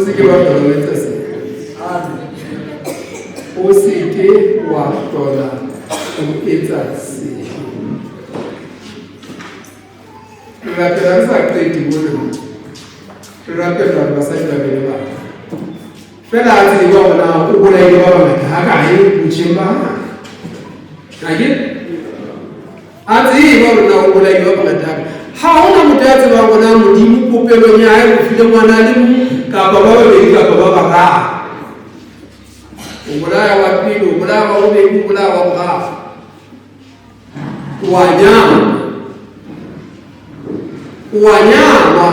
se ke wa hlola o etsa sebe. O se ke wa hlola o etsa sebe. Re rapela re sa qete mona. Re rapela hore basadi ba be le bana. Fela a tseba hore na o bolaile ba bangata hakae botjheng ba hae. Akere? A tseba hore na o bolaile ba bangata hakae. Ha hona motho ya tsebang hore na Modimo popelong ya hae o file ngwana a le mong kapa ba babedi kapa ba bararo. O bolaya wa pele, o bolaya wa bobedi, o bolaya wa boraro. Wa nyalwa. Wa nyalwa.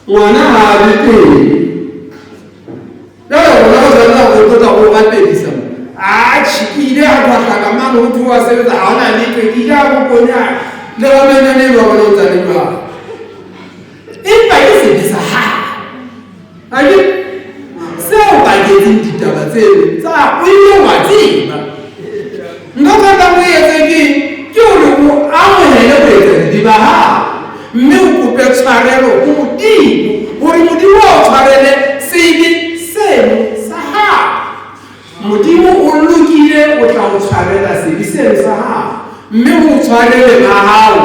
Ngwana ha a be teng. Jwale rona re tshwanela ho tlo tla go rapedisa mo. Atjhe, ke ile a tla ka mane ho thwe wa sebetsa ha hona letho, ke ja bokone a le ramenane ba bona o ntsa le jwang. Empa ke sebe sa hae. Ake seo baketseng ditaba tseno tsa o ile wa tseba. Ntho tshwanang o etse ke ke hore o amohele boetsadidi ba hao mme o kope tshwarelo ho Modimo hore Modimo a o tshwarele sebe seno sa hao. Modimo o lokile, o tla o tshwarela sebe seno sa hao mme o tshwarele ba hao.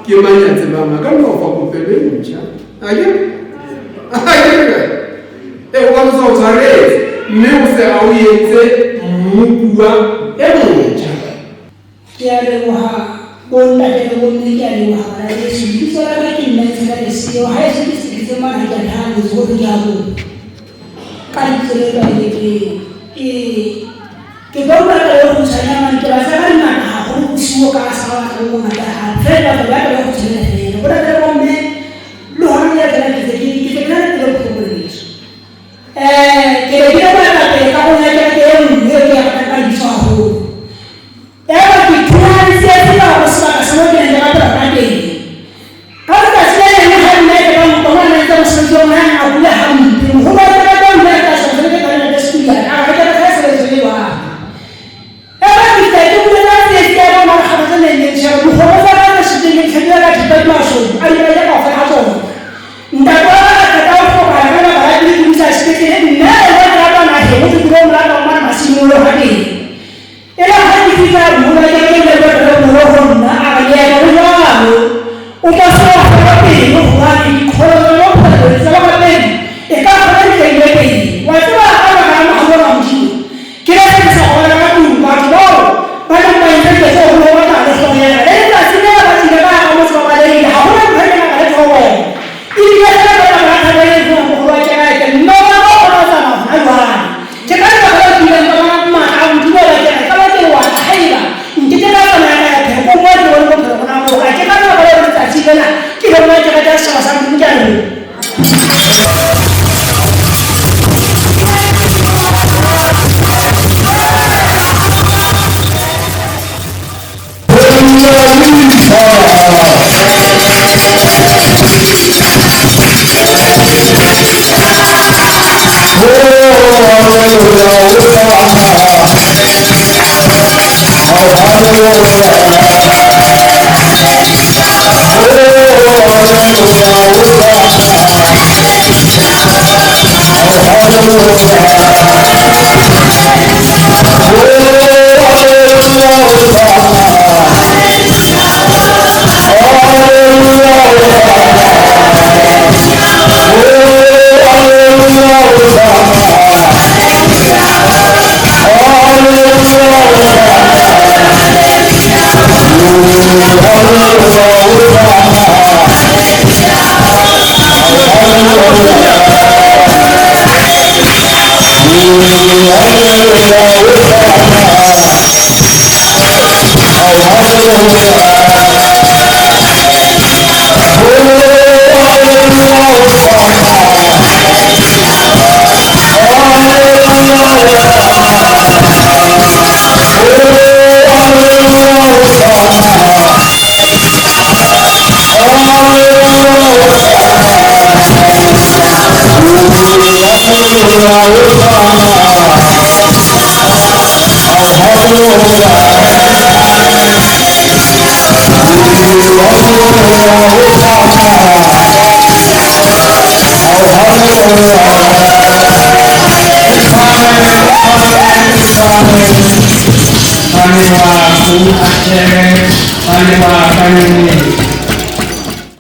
Ke mang ya tsebang a ka nna o fa popelo e ntjha. Akere? Akere? E o ka mo sa o tshwaretse mme o se a o entse mmopuwa e motjha. Ke a leboha bontate le bomme, ke a leboha bana beso. Lebitso la ka ke nna Tshela Leseo. Haeso ke sebeditse mona ha ke a theha motse ho thwe ke ha bo. Ka lebitso le tlwaelehileng. Ke ke tlo bua taba e kgutshwanyane hobane taba tsa ka di ngata haholo bosiu ka sa batla bo bongata hape. Jwale ke batla ho bua taba e kgutshwanyane feela. Bontate le bomme le hona jwale tjena ke ntse ke ke ntse ke na le pelo e bohloko le beso. Ke be ke le moetapele karolong ya kereke e nngwe eo ke e ratang ka lebitso haholo. Yaba ke thulana le tsietsi ka hore sebaka sa moo ke neng ke rapela hona teng. Ka letsatsi le leng ha mme ke ba nka moo a neng a entse mosebetsi wa bona, a kula hampe. Moholo wa kereke o ile a tla sebaka ke tla ntate Sekuliana, a re kereke ha e sebetse le jwang. Yaba ke fihla ke bulela tsietsi ya bona re kgabatse neng neng tjhe, dikgomo tsa ka tse supileng ke tlhabile ka thipa di mashodu, a di bolaya kaofela ha tsona. Ntate wa ka a qeta ho hlokahala ka lebaka la pele ke mo isa sepetlele, mme ena ke rata naheng ho thwe ke lo mo lata mane masimong lo ha teng. E re ha ke fihla moholo wa kereke o ile a bua taba e bonolo ho nna, a re, Leeto le jwalo, o ka se wa fela pelo hobane diqholotso tsa bophelo tsa borapedi e ka kgona di tlaile pele. Wa tseba ka baka la mohau wa Modimo, ke ile ka tlisa go bana ka tlung batho bao ba neng ba entse dilo tseo ho ne ho batlahala le hlogo ya ka. Le letsatsi lela ba tlile ka hara motse ba balehile, ha ho na ntho e neng ka letho ho bona. Ebile feela ka lebaka la thapelo e entsweng moholo wa kereke, mme wa ka o kgona ho tsamaya hona jwale. Ke ka lebaka leo ke ileng ka bona matla a Modimo a ba kereke, ka ba ke lewatla haeba nke ke ka tsamaya ka ya phekong moo ke bone bophelo bona moo. Ka ke ka lebaka leo letsatsi lena ke leng wa kereke ya setjhaba sa Modimo. Ke a leboha. Oh, Atjhe, ba ne ba ka.